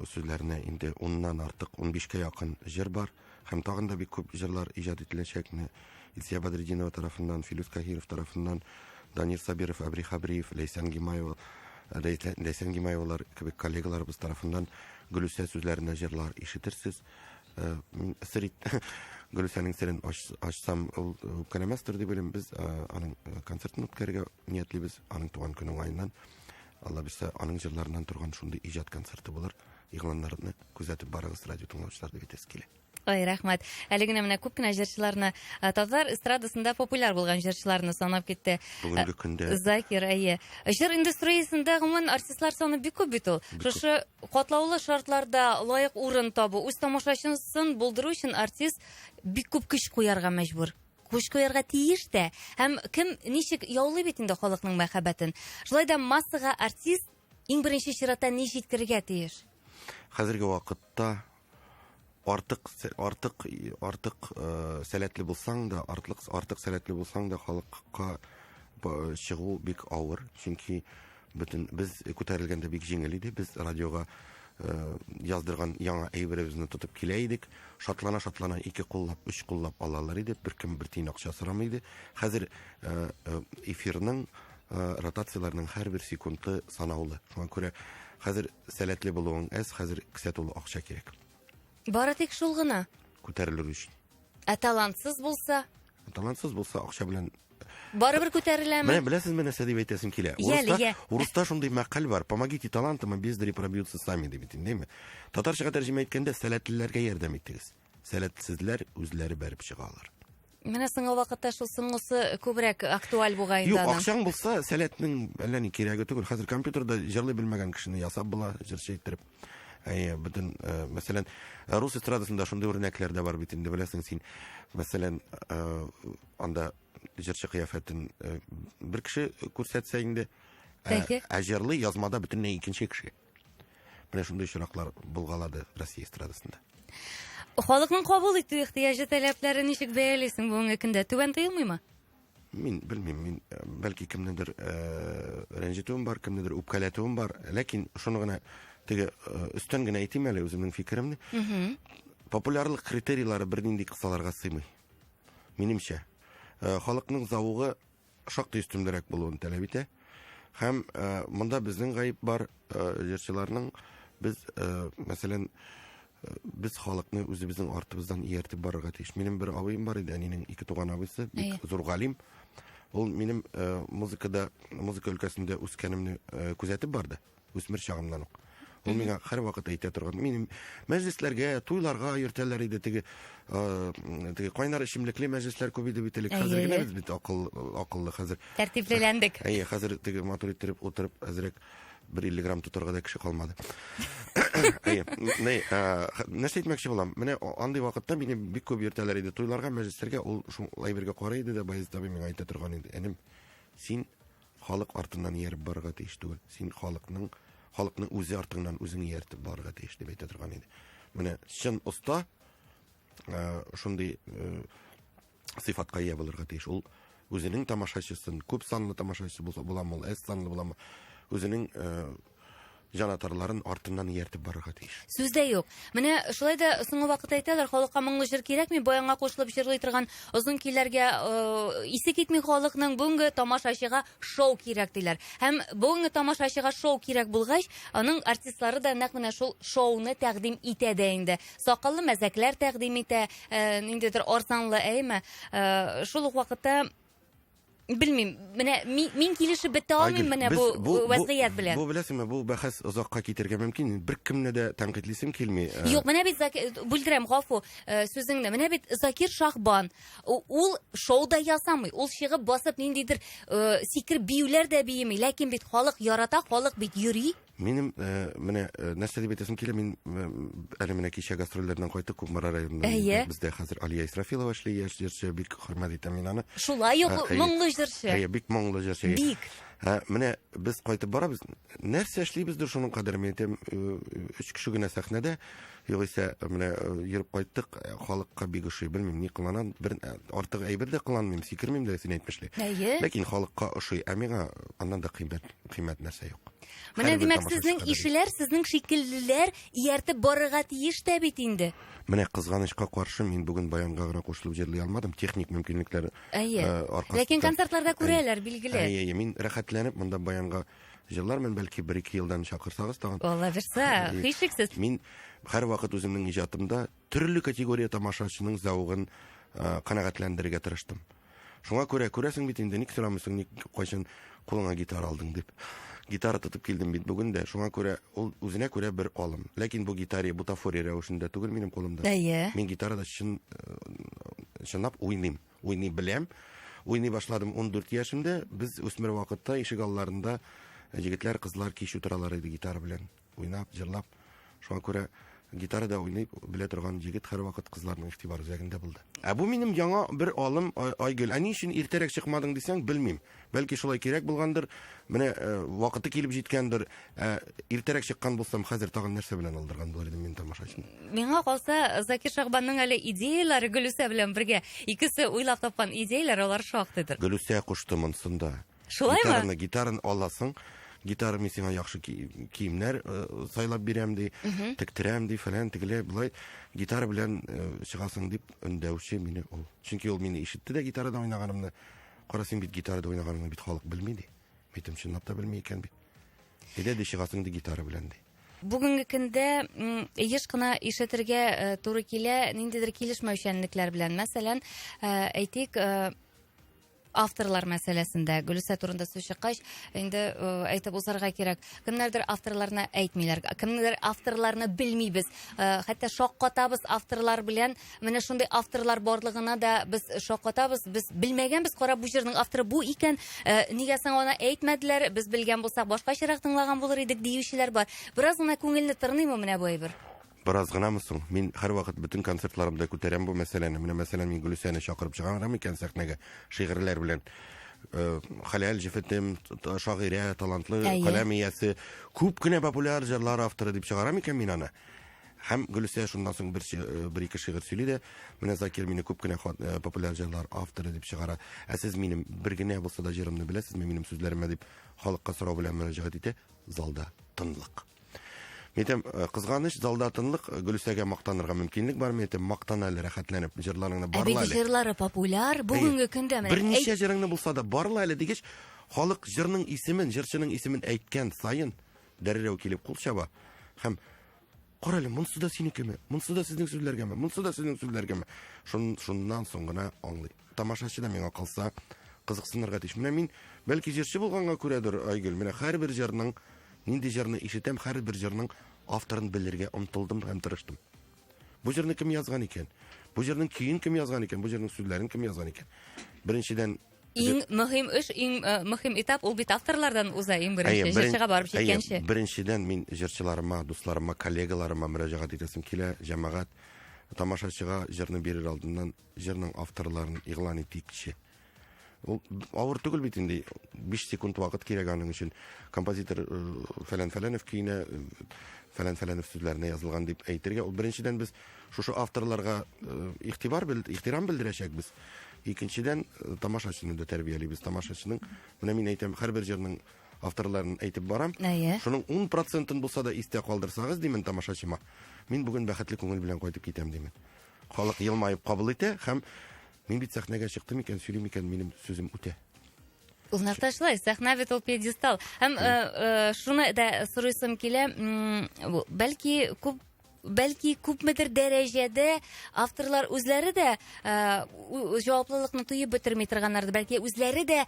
сүзләренә инде уннан артык, унбишкә якын җыр бар һәм тагын да бик күп җырлар иҗат ителәчәк. Менә Илсөя Бәдретдинова тарафыннан, Филүс Каһиров тарафыннан, Данир Сабиров, Әбри Хәбриев, Ләйсән Гимаева, э, Ләйсән Гимаевалар кебек коллегаларыбыз тарафыннан Гөлүсә сүзләренә җырлар ишетерсез. Э, сер ит Гөлүсәнең серен ачсам, ул үпкәләмәстер дип уйлыйм. Без э, аның э, концертын үткәрергә ниятлибез, аның туган көне уңаеннан. Алла бирсә, аның җырларыннан торган шундый иҗат концерты булыр. Игъланнарны күзәтеп барыгыз, радио тыңлаучылар дип әйтәсе килә. Ой, рәхмәт. Әле генә менә күп кенә җырчыларны, э, татар эстрадасында популяр булган җырчыларны санап китте. Бүгенге көндә Закир, әйе. Җыр индустриясендә гомумән артистлар саны бик күп бит ул. Шушы катлаулы шартларда лаек урын табу, үз тамашачысын булдыру өчен артист бик күп көч куярга мәҗбүр. Көч куярга тиеш тә. Һәм кем ничек яулый бит инде халыкның мәхәббәтен. Шулай да массага артист иң беренче чиратта ни җиткерергә тиеш? Хәзерге вакытта артык артык артык э, сәләтле булсаң да, артык артык сәләтле булсаң да халыкка чыгу бик авыр. Чөнки бөтен без күтәрелгәндә бик җиңел иде. Без радиога э, яздырган яңа әйберебезне тотып килә идек. Шатлана-шатлана ике куллап, өч куллап алалар иде. Беркем бер тиен акча сорамый иде. Хәзер э, э, эфирның ротацияләрнең һәрбер секунды санаулы. Шуңа күрә хәзер сәләтле булуың әз, хәзер кесә тулы акча кирәк. Бары тик шул гына. Күтәрелер өчен. Ә талантсыз булса? Талантсыз булса, акча белән Барыбер күтәреләме? Менә беләсезме нәрсә дип әйтәсем килә? Урыста, yeah. урыста шундый мәкаль бар. Помогите талантам, а бездари пробьются сами дип бит, әйме? Татарчага тәрҗемә иткәндә сәләтлеләргә ярдәм итегез. Сәләтсезләр үзләре бәреп чыгалар. Менә соңгы вакытта шул соңгысы күбрәк актуаль бугай инде. Юк, акчаң булса, сәләтнең әллә ни кирәге түгел. Хәзер компьютерда җырлый белмәгән кешене ясап була, җырчы иттереп. Әйе, бөтен, э, мәсәлән, рус эстрадасында шундый үрнәкләр дә бар бит инде, беләсең син. Мәсәлән, э, анда җырчы кыяфәтен э, бер кеше күрсәтсә инде, ә җырлый язмада бөтенләй икенче кеше. Менә шундый очраклар булгалады Россия эстрадасында. Халыкның кабул итү ихтыяҗы таләпләрен ничек бәялисең бүгенге көндә? Түбән тоелмыймы? Мин белмим, мин э, бәлки кемнедер э, рәнҗетүем бар, кемнедер үпкәләтүем бар, ләкин шуны гына теге э, өстән генә әйтим әле үземнең фикеремне. Популярлык критерийлары бернинди кысаларга сыймый. Минемчә, э, халыкның зәвыгы шактый өстенлерәк булуын таләп итә. Һәм э, монда безнең гаеп бар, э, җырчыларның без, э, мәсәлән, э, без халыкны үзебезнең артыбыздан ияртеп барырга тиеш. Минем бер абыем бар иде, әнинең ике туган абыйсы, бик зур галим. Ул минем э, музыкада, музыка өлкәсендә үскәнемне э, күзәтеп барды. Үсмер чагымнан ук. Ул миңа һәрвакыт әйтә торган. Минем мәҗлесләргә, туйларга йөртәләр иде теге, э, теге кайнар эчемлекле мәҗлесләр күп иде бит элек. Хәзер генә без бит акыл, акыллы хәзер. Тәртиплеләндек. Әйе, хәзер теге матур иттереп утырып әзрәк бер 50 грамм тотарга да кеше калмады. Әйе, ни, э, нәрсә әйтмәкче булам? Менә андый вакытта мине бик күп йөртәләр иде туйларга, мәҗлесләргә. Ул шул әйбергә карый иде дә, Баязит абый миңа әйтә торган иде. Энем, син Халык артыннан ияреп барырга тиеш түгел. Син халыкның, халыкны үзе артыңнан үзең ияртеп барырга тиеш дип әйтә торган иде. Менә чын оста э, шундый э, сыйфатка ия булырга тиеш. Ул үзенең тамашачысын, күп санлы тамашачысы булса буламы ул, әз санлы буламы, үзенең э, җанатарларын артыннан ияртеп барырга тиеш. Сүз дә юк. Менә шулай да соңгы вакытта әйтәләр, халыкка моңлы җыр кирәкми, баянга кушылып җырлый торган озын көйләргә э, исе китми халыкның, бүгенге тамашачыга шоу кирәк диләр. Һәм бүгенге тамашачыга шоу кирәк булгач, аның артистлары да нәкъ менә шул шоуны тәкъдим итә дә инде. Сакаллы мәзәкләр тәкъдим итә, э, ниндидер арзанлы, әйме? Э, шул ук вакытта Белмим, менә мин, мин килешеп бетә алмыйм менә бу, бу вәзгыять белән. Бу беләсеңме, бу бәхәс озакка китергә мөмкин. Беркемне дә тәнкыйтьлисем килми. Э. Юк, менә бит бүлдерәм, гафу э, сүзеңне. Менә бит Закир Шахбан. Ул шоу да ясамый. Ул чыгып басып ниндидер э, сикереп биюләр дә биеми. Ләкин бит халык ярата, халык бит йөри. Минем э, менә э, нәрсә дип әйтәсем килә, мин э, әле менә кичә гастрольләрдән кайттык Кукмара районыннан. Әйе. Бездә хәзер Алия Исрафилова эшли, яшь җырчы, бик хөрмәт итәм мин аны. Шулай ук моңлы җырчы. Әйе, бик моңлы җырчы. Бик. Менә без кайтып барабыз. Нәрсә эшлибездер шуның кадәр, мин әйтәм, өч кеше генә сәхнәдә. Югыйсә, менә йөреп кайттык, халыкка бик ошый. Белмим, ни кыланам, бер артык әйбер дә кыланмыйм, сикермим дә, син әйтмешли. Әйе. Ләкин халыкка ошый, ә миңа аннан да кыйммәт, кыйммәт нәрсә юк. Менә димәк, сезнең ишеләр, сезнең шикеллеләр ияртеп барырга тиеш тә бит инде. Менә кызганычка каршы, мин бүген баянга гына кушылып җырлый алмадым, техник мөмкинлекләр Әйе. Э, Ләкин концертларда күрәләр, билгеле. Әйе, әйе, мин рәхәтләнеп монда баянга җырлармын, бәлки бер-ике елдан чакырсагыз тагын. Алла бирсә, һичшиксез. Мин һәрвакыт үземнең иҗатымда төрле категория тамашачының зәвыгын э, канәгатьләндерергә тырыштым. Шуңа күрә күрәсең бит инде, ник сорамыйсың, ник кайчан кулыңа гитара алдың дип. Гитара тотып килдем бит бүген дә. Шуңа күрә ул үзенә күрә бер алым. Ләкин бу гитара бутафория рәвешендә түгел минем кулымда. Әйе. Мин гитарада чын э, чынлап уйныйм. Уйный беләм. Уйный башладым 14 яшемдә. Без үсмер вакытта ишек алларында егетләр, кызлар кич утыралар иде гитара белән. Уйнап, җырлап. Шуңа күрә Гитарада уйный белә торган егет һәрвакыт кызларның игътибар үзәгендә булды. Ә бу минем яңа бер алым, Айгөл. Ә ни өчен иртәрәк чыкмадың дисәң, белмим. Бәлки шулай кирәк булгандыр. Менә э, вакыты килеп җиткәндер. Ә иртәрәк чыккан булсам, хәзер тагын нәрсә белән алдырган булыр идем мин тамашачыны? Миңа калса, Закир Шахбанның әле идеяләре Гөлүсә белән бергә икесе уйлап тапкан идеяләр алар шактыйдыр. Гөлүсә кушты монсында. Шулаймы? Гитараны, гитараны аласың. Гитара мин сиңа яхшы киемнәр э, сайлап бирәм ди, тектерәм ди, фәлән тегеләй болай гитара белән э, чыгасың дип өндәүче мине ул. Чөнки ул мине ишетте дә гитарада уйнаганымны. Кара син бит гитарада уйнаганыңны бит халык белми ди. Мин әйтәм, чынлап та белми икән бит. Әйдә ди чыгасың ди гитара белән ди. Бүгенге көндә еш кына ишетергә э, туры килә ниндидер килешмәүчәнлекләр белән. Мәсәлән, әйтик, авторлар мәсьәләсендә Гөлүсә турында сүз чыккач, инде э, әйтеп узарга кирәк. Кемнәрдер авторларны әйтмиләр, кемнәрдер авторларны белмибез. Э, хәтта шаккатабыз авторлар белән. Менә шундый авторлар барлыгына да без шаккатабыз. Без белмәгәнбез, кара бу җырның авторы бу икән. Э, нигә соң аны әйтмәделәр? Без белгән булсак, башкачарак тыңлаган булыр идек диючеләр бар. Бераз гына күңелне тырныймы менә бу әйбер? Бераз гынамы соң? Мин һәрвакыт бөтен концертларымда күтәрәм бу мәсьәләне. Менә мәсәлән, мин Гөлүсәне чакырып чыгарам икән сәхнәгә шигырьләр белән. Э, хәләл җефетем, шагыйрә, талантлы каләм иясе, күп кенә популяр җырлар авторы дип чыгарам икән мин аны. Һәм Гөлүсә шуннан соң бер, э, бер ике шигырь сөйли дә, менә Закир мине күп кенә э, популяр җырлар авторы дип чыгара. Ә сез минем бер генә булса да җырымны беләсезме, минем сүзләремә дип халыкка сорау белән мөрәҗәгать итә. Залда тынлык. Мин әйтәм, э, кызганыч, залда тынлык, э, Гөлүсәгә мактанырга мөмкинлек бар, мин әйтәм, мактан әле рәхәтләнеп, җырларыңны Ә бит барла әле. җырлары популяр бүгенге көндә менә. Берничә җырыңны булса да барла әле дигәч, халык җырның исемен, җырчының исемен әйткән саен дәррәү килеп кул чаба һәм кара әле, монысы да синекеме? Монысы да сезнең сүзләргәме? Монысы да сезнең сүзләргәме? Шун, шуннан соң гына аңлый. Тамашачы да миңа калса кызыксынырга тиеш. Менә мин, бәлки җырчы булганга күрәдер, Айгөл, менә һәрбер җырның Нинди җырны ишетәм, һәрбер җырның авторын белергә омтылдым һәм тырыштым. Бу җырны кем язган икән? Бу җырның көен кем язган икән? Бу җырның сүзләрен кем язган икән? Беренчедән, Иң мөһим эш, иң э, мөһим этап ул бит авторлардан уза иң беренче, Әйе, берен- җырчыга барып әйе, җиткәнче. беренчедән мин җырчыларыма, дусларыма, коллегаларыма мөрәҗәгать итәсем килә, җәмәгать, тамашачыга җырны бирер алдыннан җырның авторларын игълан итикче. Ул авыр түгел бит инде. 5 секунд вакыт кирәк аның өчен. Композитор э, фәлән фәләнов көенә, э, фәлән фәләнов сүзләренә язылган дип әйтергә. Ул беренчедән без шушы авторларга э, игътибар бел, ихтирам белдерәчәкбез. Икенчедән тамашачыны да тәрбиялибез. Тамашачының, менә мин әйтәм, һәрбер җырның авторларын әйтеп барам. Әйе. Шуның 10 процентын булса да истә калдырсагыз, димен тамашачыма, мин бүген бәхетле күңел белән кайтып китәм, димен. Халык елмаеп кабул итә һәм Мин бит сәхнәгә чыктым икән, сөйлим икән, минем сүзем үтә. Ул нәкъ шулай, сәхнә бит ул пьедестал. Һәм э, э, шуны да сорыйсым килә, бәлки күп бәлки күпмедер дәрәҗәдә авторлар үзләре дә э, җаваплылыкны тоеп бетерми торганнардыр, бәлки үзләре дә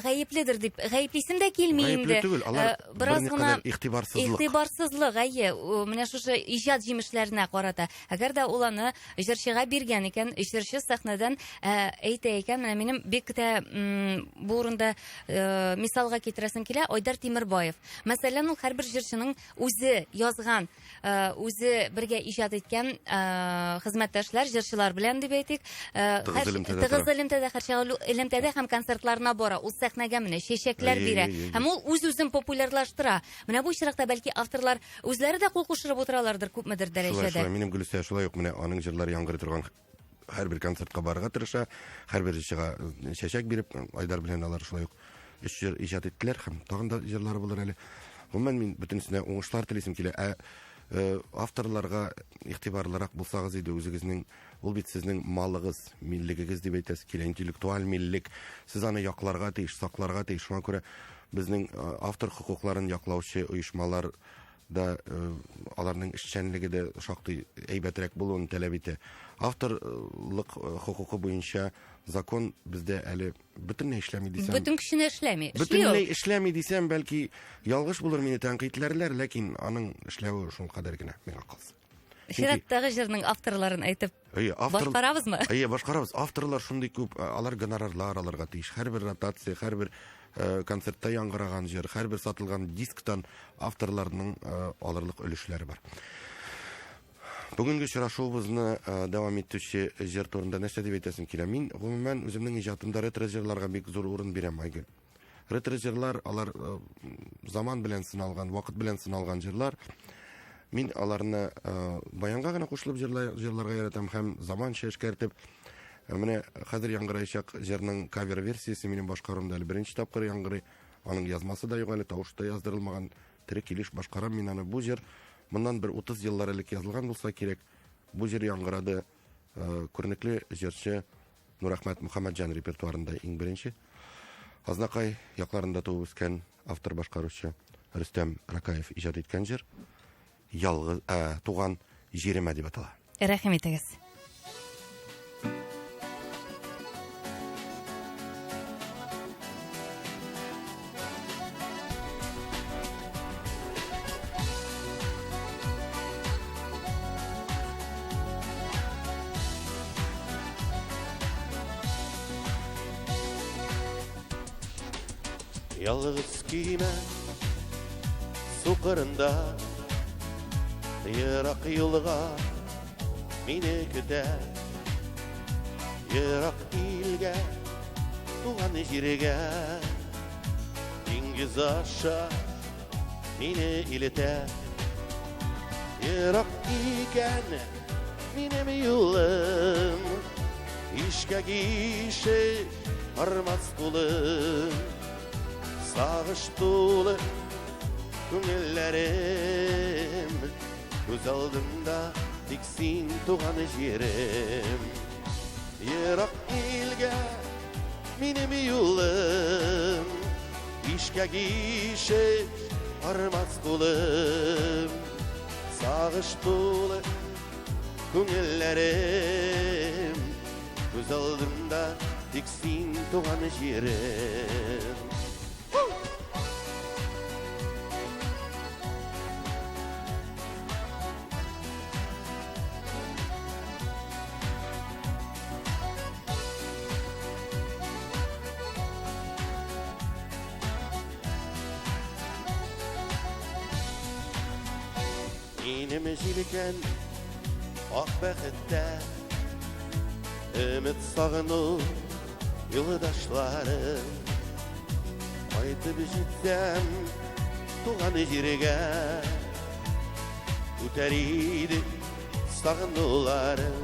гаепледер дип гаеплисем дә килми инде. Гаепле түгел, алар бераз гына игътибарсызлык. Игътибарсызлык, әйе, менә шушы иҗат җимешләренә карата. Әгәр дә ул аны җырчыга биргән икән, җырчы сәхнәдән ә, әйтә икән, менә минем бик тә бу урында ә, мисалга китерәсем килә, Айдар Тимербаев. Мәсәлән, ул һәрбер җырчының үзе язган, ә, үзе бергә иҗат иткән ә, хезмәттәшләр, җырчылар белән дип әйтик, ә, Тыгыз элемтәдә тыгыз элемтәдә, һәрчак элемтәдә һәм концертларына бара. Ул сәхнәгә менә чәчәкләр бирә һәм ул үз-үзен популярлаштыра. Менә бу очракта бәлки авторлар Үзләре дә кул кушырып утыралардыр күпмедер дәрәҗәдә. Шулай, шулай. Минем Гөлүсә шулай ук менә аның җырлары яңгырый торган һәрбер концертка барырга тырыша, һәрбер җырчыга э, чәчәк биреп, Айдар белән алар шулай ук өч җыр иҗат иттеләр һәм тагын да җырлары булыр әле. Гомумән мин бөтенесенә уңышлар телисем килә. Ә э, авторларга игътибарлырак булсагыз иде үзегезнең ул бит сезнең малыгыз, миллегегез дип әйтәсе килә, интеллектуаль миллек. Сез аны якларга тиеш, сакларга тиеш. Шуңа күрә безнең э, автор хокукларын яклаучы оешмалар да э, аларның эшчәнлеге дә шактый әйбәтрәк булуын таләп итә. Авторлык э, хокукы буенча закон бездә әле бөтенләй эшләми дисәм. Бөтен көченә эшләми. Бөтенләй эшләми дисәм, бәлки ялгыш булыр, мине тәнкыйтьләрләр, ләкин аның эшләве шул кадәр генә миңа калса. Чираттагы җырның авторларын әйтеп Әйе, автор... башкарабызмы? Әйе, башкарабыз. Авторлар шундый күп, э, алар гонорарлар алырга тиеш. Һәрбер ротация, һәрбер э, концертта яңгыраган җыр, һәрбер сатылган дисктан авторларның э, алырлык өлешләре бар. Бүгенге очрашуыбызны дәвам итүче җыр турында нәрсә дип әйтәсем килә? Мин гомумән үземнең иҗатымда ретро җырларга бик зур урын бирәм, Айгөл. Ретро җырлар алар заман белән сыналган, вакыт белән сыналган җырлар. Мин аларны баянга гына кушылып җырларга яратам һәм заманча эшкәртеп. Менә хәзер яңгыраячак җырның кавер версиясе минем башкаруымда әле беренче тапкыр яңгырый. Аның язмасы да юк әле, тавышы да яздырылмаган. Тере килеш башкарам мин аны. Бу җыр моннан бер 30 еллар элек язылган булса кирәк. Бу җыр яңгырады күренекле җырчы Нурәхмәт Мөхәммәтҗан репертуарында иң беренче. Азнакай якларында туып үскән автор-башкаручы Рөстәм Ракаев иҗат иткән җыр Ялгыз, туган җиремә дип атала. Рәхим итегез. Ялгыз көймә су кырында Ерак юлга мине көтә Ерак илгә, туган җиргә Диңгез аша мине илтә Ерак икән минем юлым Ишкәк ишек армас кулым Сагыш тулы күңелләрем Күз алдымда тик син туган җирем Ерак илгә минем юлым Ишкәк ишек армас кулым Сагыш тулы күңелләрем Күз алдымда тик син туган җирем. Минем җилкән ак бәхеттә Өмет сагыну юлдашларым Кайтып җитсәм туган җиргә Үтәр иде сагынуларым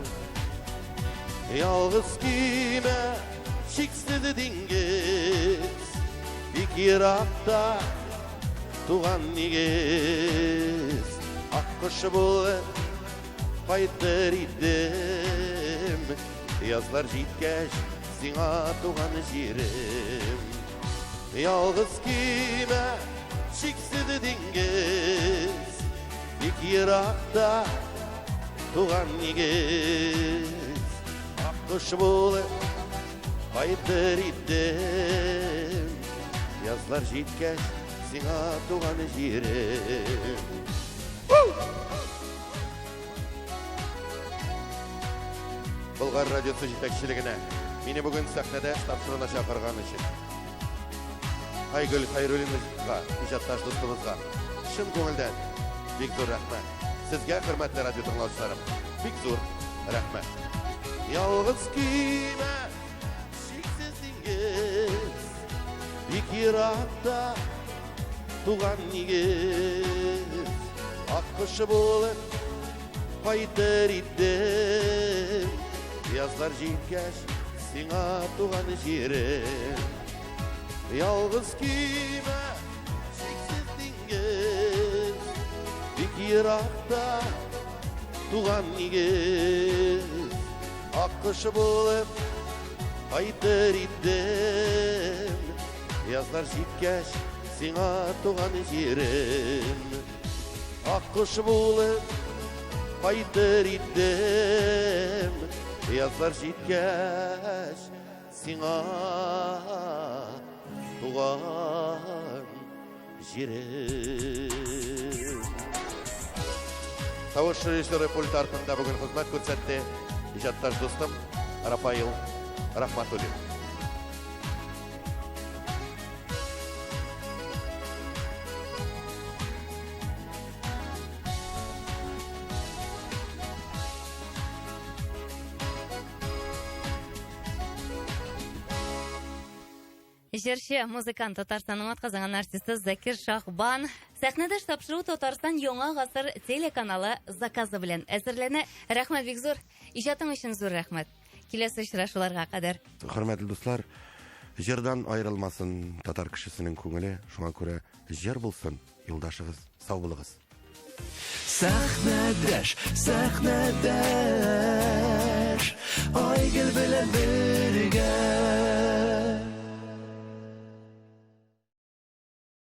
Ялгыз көймә чиксез диңгез Бик еракта туган нигез Аккош булып кайтыр идем Язлар җиткәч сиңа туган җирем Ялгыз көймә чиксез диңгез Бик еракта туган нигез Аккош булып кайтыр идем Язлар җиткәч сиңа туган җирем Болгар радиосы җитәкчелегенә мине бүген сәхнәдә тапшыруына чакырган өчен. Айгөл Хәйруллинага, иҗатташ дустыбызга чын күңелдән бик зур рәхмәт. Сезгә, хөрмәтле радио тыңлаучыларым, бик зур рәхмәт. Ялгыз көймә чиксез диңгез, бик еракта туган нигез. Аккош булып кайтыр идем, язлар җиткәч сиңа туган җирем. Ялгыз көймә чиксез диңгез, бик еракта туган нигез. Аккош булып кайтыр идем, язлар җиткәч сиңа туган җирем. Аккош булып кайтыр идем, язлар җиткәч сиңа туган җирем. Тавыш режиссеры пульт артында бүген хезмәт күрсәтте иҗатташ дустым Рафаил Рахматуллин. Җырчы, музыкант, Татарстанның атказанган артисты Закир Шахбан. Сәхнәдәш тапшыру Татарстан Яңа гасыр телеканалы заказы белән әзерләнә. Рәхмәт бик зур. Иҗатың өчен зур рәхмәт. Киләсе очрашуларга кадәр. Хөрмәтле дуслар, җырдан аерылмасын татар кешесенең күңеле. Шуңа күрә җыр булсын, юлдашыгыз. Сау булыгыз. Сәхнәдәш, сәхнәдәш, Айгөл белән бергә.